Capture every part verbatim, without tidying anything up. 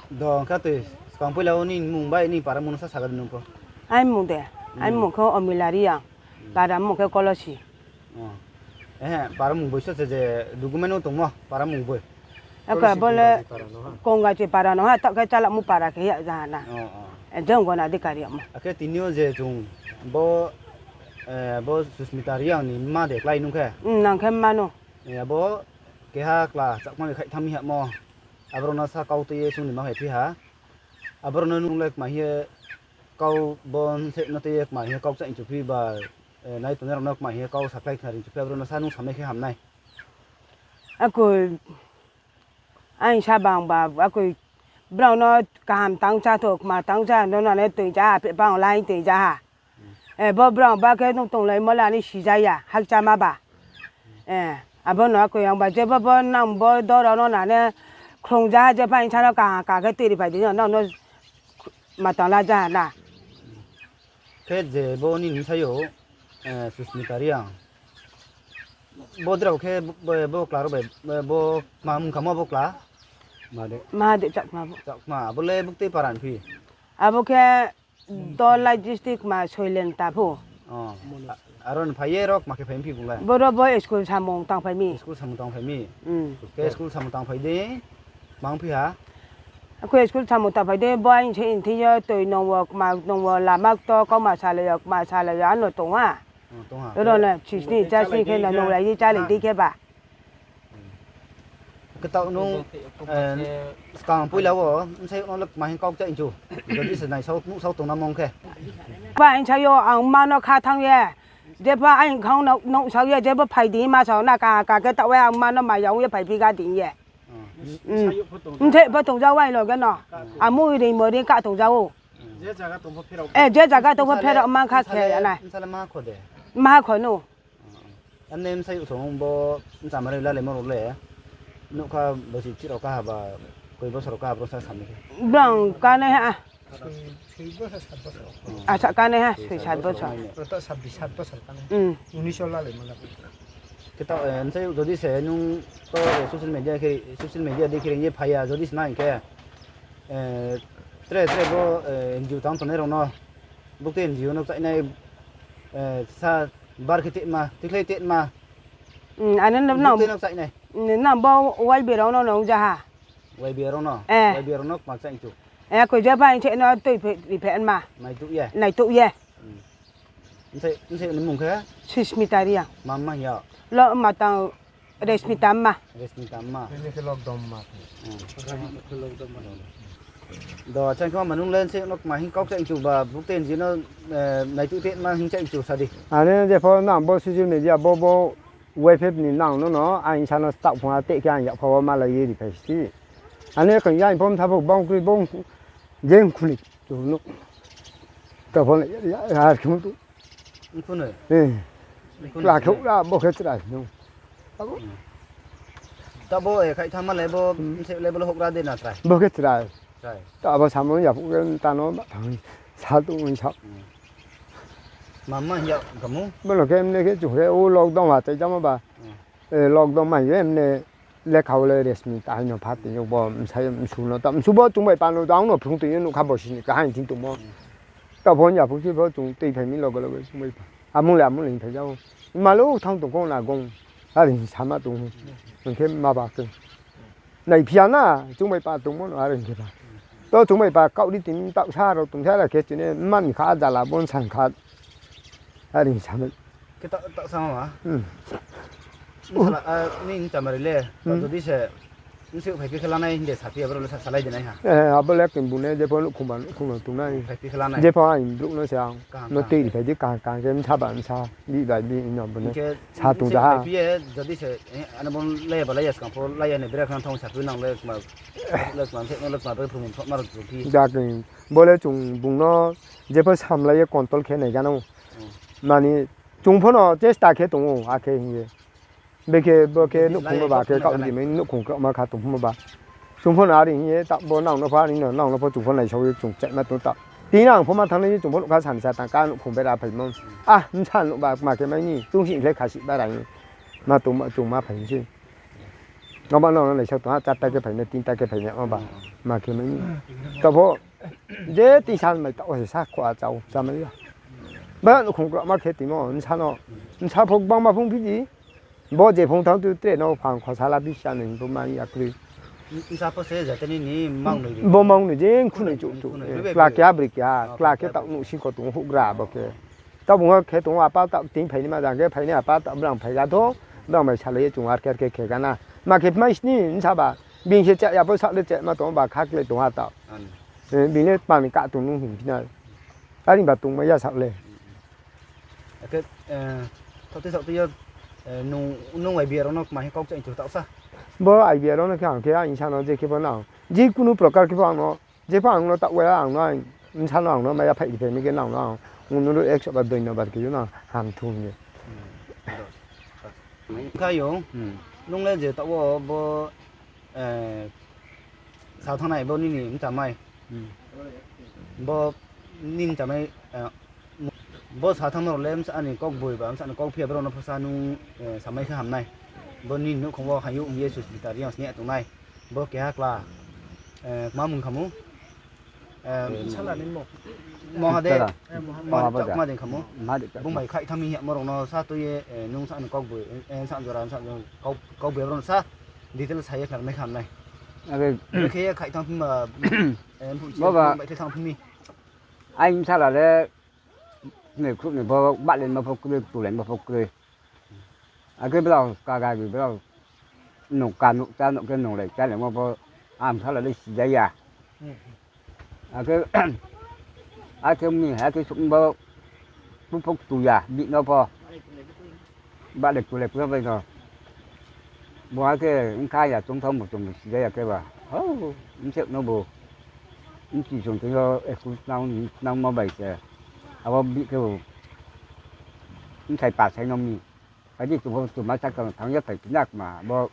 Do, khe tui skang poila wo nini mmung bai nini para mmung no sa sagra nung pho. Aini mmung de, aini mmung khe Omila Reang, para mmung khe Kolosi. Para mmung boi so se je document no tongmo, para mmung boi. Abo le Kongachi para no ha, taoh khe Chalakmu para khe ya jaha na. Jeng gona di kari yagmo. Akhe tini yo je chung bo, bo Susmita Reang ni mma de klái nung khe? Nang khe mma no. Abo keha kla Chakma ni khaihtham mi hamo. Aboro no sa kau tui ye chung ni ma hai phi ha. Aboro no nung le kma hing ye kau bo se no tui ye kma hing ye kau kchaih chuphi ba, nai tongnai rao no kma hing ye kau supply khnari chuphi, aboro no sa nung samai khe ham nai. Akoi, aini sa bang ba, akoi, brao no kaham tang cha tho, kma tang cha, no nane toi ja ha, phe bang lai toi ja ha. Bo brao ba khe nung tonglaimo le ani sija ya, hakchama ba. Abo no akoi ang ba jebo bo nang bo doro no nane khrung ja ha, je phaing sa no kaham ka khe tui ri phai di no, nang no ma tang la ja ha na. Khe je bo nini bsayouh, Susmita Reang. Bo drao khe, bo kla rao bai, bo kma mung khamo bo kla? Maha de Chakma bo. Chakma, abo le buktui para ni phi? Abo khe Dhalai district ma Soilenta pho. Aro ni phai ye ro kma khe phai phi bung le? Boro bo school samung tangphai mi. School samung tangphai mi? Khe school samung tangphai di, mang phi ha? Akhe school samung tangphai di, bo aini se nthi yo toi nung wo kma nung wo lama kto kauma salai yo kma salai yo ano tong ha. Ro no sisni jasni khe no nunglai di chálai di khe ba. Khe taoh nung, skang poila wo bsayouh no le kma hing kau kchaih chu? Jodi se naisao nuhsao tongna mong khe. Ba bsayouh ang mma no kha thanng ye. Jepho aini khang no nuhsao ye, jepho phai di ma sao na ka ka khe taoh ye ang mma no maya ong ye phaiphi ga di ye. Bsayouh pho tongja wo aini loge no. Amo ri mo ri ka tongja ou. Je zaga tong pho pherao ma kha khe nai. Maha kho no. Ani bsayouh song bo bchamari lalaimo rao le, nougkha bosi chih rao kaha ba, koi bosor rao kaha bro sa samai khe? Brang kanaiha. Asa kanaiha, soi sat bosor. Khe taoh, bsayouh jodi se nung to social media dei khe reing ye phai ya jodi se nai hing khe, tre tre bo NGO tang tongnai rao no, buktui NGO no kchaih nai, sa bar khe tma, tikhlai tma. Buktui no kchaih nai. Nang bo YBA rao no nung ja ha. YBA rao no? YBA rao no kma kchaih chu? Koi je phaing se no tui ri phe ma. Naitouh ye? Naitouh ye. Bsayouh ni mmung khe? Susmita Reang. Mama hing ya? Lo ma tang Resmita mma. Resmita mma. Do, achang khe mama nung le bsayouh no kma hing kau kchaih chu ba, buktui NGO no naitouh tma hing kchaih chu sa di. Ani jepho nang bo social media bo bo YPF ni nang no no aini sa no staoh phung ha tei khe ang yakpha wo malai ye ri phai si. Ani kong ya pho mtha pho bang kroi bang jeng khuni tu no. Taoh pho ar khe tu. Kla khe ra bo khe chrai no. Taoh bo khaih thanngma le bo bsayouh le bo le houhgra de na chrai? Bo khe chrai. Taoh abo samung yaphuh khe ta no ba thanng sa tong sa. Mama hing ya kamo? Bo no khe mne khe chung khe o lockdown ha chai jamo ba. Lockdown mai ye mne lekha wo le Resmita hai no pha tong yo bo bsai msu no ta msu bo chung bai pa no jang no phrung tong yo nougkha bosi ni kaham thing tongmo. Taoh pho yaphuh khe pho chung tui phai mi loge loge chung bai pa. Amung le amung le hing phai ja ou. Malo thanng tong kho na gong. Are hing sama tong ou. Hing khe ma ba khe. Naiphi ya na, chung bai pa tongmo no are hing khe ba. To chung bai pa kaoh ri tini taoh sa rao tong khe are khe chini mma ni kha jala bo bsa kha. Are hing samai. Khe taoh, taoh sa ma? Bsala, ni bchamari le, jodi se bsayouh phaiphi khe lanai hing de saphi, abo rao le sa salai de nai ha. Abo le khe bung ne jepho nouhkhong ba nouhkhong no tongnai. Jepho aini brouh no se ang no tui ri phai di kaham kaham khe bsa ba bsa, bih ba bih no bo ne sa tong ja ha. Phi ye, jodi se, ano bo lai ya ba lai ya skang pho lai ya ni bera khe nang thanng saphi nang le kma, le kma bsayouh no le kma bai phrung ma rao tong phi. Ja khe, bo le chung bung no jepho samlai ye control khe nai gana ou. Mani chung pho no chesta khe tong ou, akhe hing ye. Bekhe bo khe nouhkhong no ba khe kaoh ri mai nouhkhong kraohma kha tong pho ba. Chung pho no are hing ye ta bo nang no pho, ani no nang no pho chung pho naisao ye chung chaima tong ta. Tini ang pho ma thanngnai ye chung pho nougkha sansa tang ka nouhkhong bera phaimo. A, bsa nouh ba kma khe mai ni, chung sih khlai khasih bara ye. Ma tongma chung ma phai se. Abo no naisao tong ha, char ta khe phainai, tin ta khe phainai, abo ba. Ma khe mai ni. Tabo, je tin san mai taoh wo se sa kho a chao, chámai ya. Ba nouhkhong krama khe timo, bsa no, bsa pho gbangma phung phi di. Bo je phung thanng tu tre no phang khosa la bisa ni bo mai ya kroi. Bsa pho se jate ni ni mang noi di. Bo mang noi je khunoi chouh chouh. Kla keha broi keha, kla khe taoh nouhsing kho tong houhgra bo khe. Taoh bung khe tong apa taoh tin phainai ma jang khe phainai apa taoh brang phai ga tho, brang bai salai ye chung ar khe ar khe khe ga na. Ma khe mai sni bsa ba, bini se cha ya pho saoh le chama tong ba kha kle tong ha taoh. Bini le pang ni kah tong nung hing phi na. Are ba tongmai ya saoh le. Akhe, thaoh tei saoh tei yo, nung, nung idea rao no kma hing kau kchaih chu taoh sa. Bo idea rao no khe ang khe ang sa no je khe pho nang. Je kunu prokar khe pho ang no, je pho ang no taoh wa ang no, bsa no ang no mai ya phaih ri phai mi khe nang no ang, nung no ekso bar doinobad khe yo nang ham thu hing ye. Kha yo, nung le je taoh wo bo, sa thanngnai bo nini bchamai. Bo nini bchamai, bo sa thanngmo rao le bsa ni kaugboiba, bsa ni kaugphi ya brao no pho sa nung, samai khe ham nai. Bo nini nouhkhong wo haing ou hing ye Susmita Reang sni tongnai. Bo keha kla, kma mung khamu. Mohadev, Mohadev Chakma dei khamu. Bung bai khaih thanng mi hingmo rao no sa tui ye, nung sa ni kaugboiba, sa jora, sa jora, kaugboiba rao no sa detail sa ye khnari mai khe ham nai. Khe ye khaih thanng phi ma, mphuh si bai khe thanng phi mi. Ai bsala le, ni khruh ni bo bahlaimo pho kroi, tulaimo pho kroi. Akhe brao kagari brao nung ka nung chá nung khe nunglai chálaimo pho, ang bsala le sija ya. Akhe, akhe mi, akhe suh bo, phu pho ktu ya, bihih no pho. Bahlai tulai pho bai no. Bo akhe bkha ya choungthao mo chung sija ya khe ba. Hau, bseh no bo. Bchi chung thing yo, ekhu tnang, tnangmo bai se. Abo bihih khe bo. Bsai pa sai no mi. Adi chung pho chung ma sa khe thanng ye phai phi na kma bo.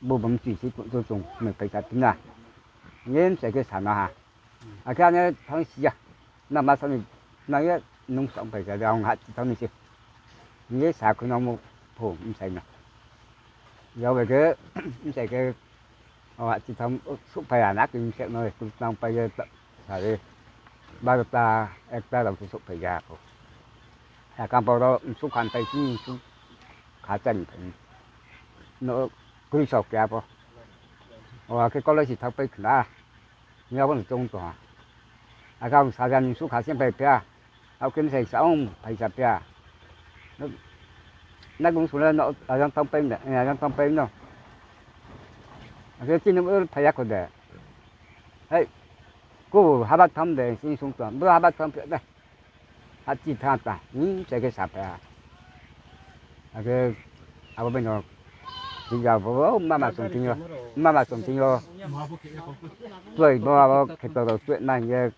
Bo bo mchi si chung, chung, chung, mui phai sa phi na. Hing ye bsai khe sa na ha. Akhe ane thanng si ya. Na ma sa ni, na ye nung sa phai sa de, ang ha chi thanng ni se. Hing ye sa khui no mo pho bsai no. Yag bai khe, bsai khe, o ha chi thanng, souhphai ya na khe bsai no, khe tnang pai ye, sa ye. Barota, ekta rao khe souhphai ya pho. Yakang pho rao, suh khan pai si, suh kha chari phai. No, kroi sao keha pho. O akhe college si thanngpai khna. Hing abo no choung tong ha. Akhe ang saja ni suh kha se phai phi ya. Akhe bsai sa ong phai sa phi ya. Nagong sung le no ajang thanngpai no, ajang thanngpai no. Akhe chini phai ya kho de. Hei, ko haba thanng de, sing sung tong. Bo haba thanng phi ya de. Hachi thanng ta, hing se khe saphai ha. Akhe abo bai no, hing ya bo, mama song thing yo, mama song thing yo. Tuai bo abo kheto rao tuai na hing ye,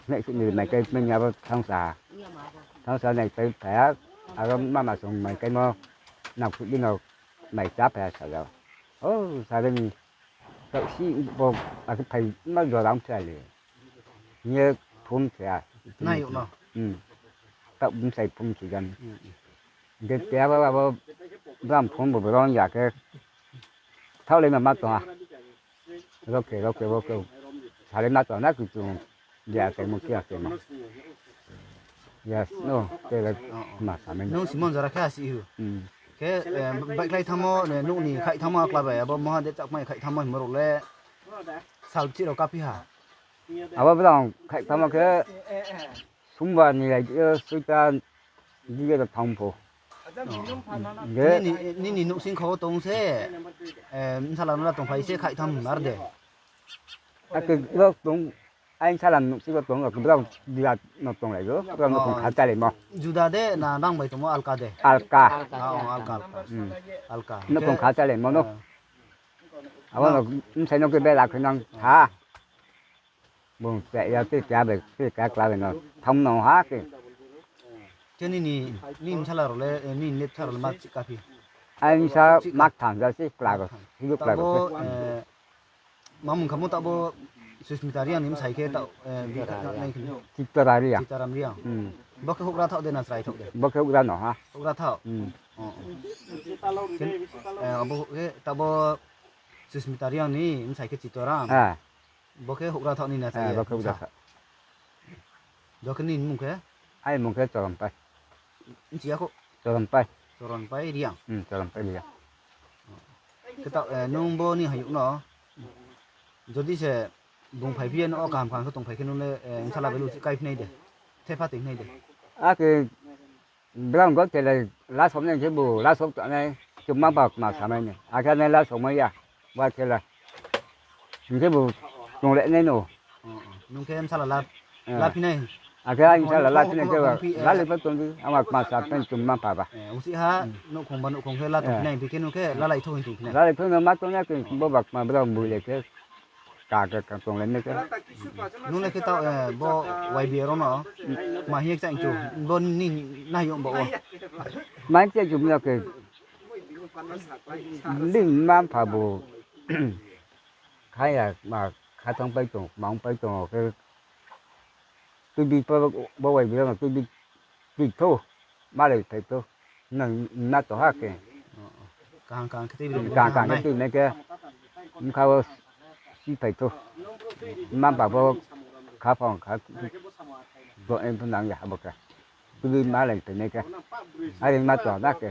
nai suh ni mai kai mai ni abo thanng sa ha. Thanng sa nai pai phai ha, abo mama song mai kaimo, nang phuh di no mai chá phai ha sa ya. O, sa de ni, taoh si bo, akhe phai ma jora ong phai le. Hing ye phone khe ya. Nai yo no? Taoh bsai phone khe gan. Hing khe keha ba abo, bram phone bo bro ya khe. Thaoh le ma ma tong ha. Ro khe, ro khe, ro khe. Sa le ma tong na khe chung. Ya khe mo khe ya khe mo. Yes, no, khe le ma sa mai. Nung simon jora khe asi hu. Khe, baihkhlai thanngmo, nouh ni khaih thanngmo akla bai, abo Mohadev Chakma khaih thanngmo hingmo rao le sal bchi rao kaphi ha. Abo brao khaih thanngmo khe, Sumbar ni lai di yo, soita di yo thanng pho. Nini, nini nouhsing kho tong se, bsala no la tongphai se khaih thanng ar de. Akhe rao tong, aini sala nouhsing rao tong, brao birat no tonglai o, brao nouhkhong kha chálaimo. Juda de na nang bai tongmo alka de? Alka. Alka, alka. Nouhkhong kha chálaimo no. Abo no bsai no khe bera khe nang ha. Bung cha ya tei keha bai, tei keha kla bai no thanng no ha khe. Khe nini, nini bsala rao le, nini le bsa rao le ma chih kaphi? Aini bsa ma ktham ja se kla rao, hilo kla rao se. Ma mung kha mo taoh bo Susmita Reang ni bsai khe taoh, Chitra Reang. Chitaram Reang. Bo khe houhgra thaoh de na chrai thaoh de? Bo khe houhgra no ha. Houhgra thaoh? Abo khe taoh bo Susmita Reang ni bsai khe Chitoram. Ah. Bo khe houhgra thaoh ni na, ah, sa ye, bo khe houhgra thaoh. Bo khe nini mmung khe? Aini mmung khe Choronpai. Nchi ya kho? Choronpai. Choronpai Reang. Hmm, Choronpai Reang. Khe taoh, eh, nung bo ni hayouh no, jodi se bung phaiphi ye no o kaham kaham khe tongphai khe nung le, eh, bsala bai luchih kaiphi nai de. Thepha tong nai de. Akhe Brang go tele lasao nai khe bo lasao ta nai, chung mma mpha kma samai nai. Akhe nai lasao mai ya. Ba tele. Hing khe bo chung le nai no. Nung khe bsala la, eh, laphi nai. Akhe aini bsala laphi nai khe ba, eh, lalai pho tong di, ama kma sa pen chung mma mpha ba. Eh, usi ha, hmm, nouhkhong ba nouhkhong khe la tongphi nai, eh, hing khe nung khe lalai thou hing tongphi nai. Lalai thou no ma tong ya khe, bo ba kma brao boi le khe. Ka khe ka tong le nai khe. Nung le khe taoh, eh, bo Y B A rao no, ma hing ye kchaih chu, bo ni nai yong bo wo. Ma hing kchaih chu mla khe, bini mma mpha bo, kha ya, ma kha thanng pai tong, ma ong pai tong khe, tuibi pho bo Y B A rao no tuibi tui thou, malai phai thou, nang na to ha khe. Kaham kaham khe tuibi rao kaham kaham khe nai. Tuibi nai khe, bkha wo si phai thou. Mma mpha pho kha phang kha, bo, eh, pho nang ya bo khe. Tuibi malai phai nai khe. Are ma to na khe.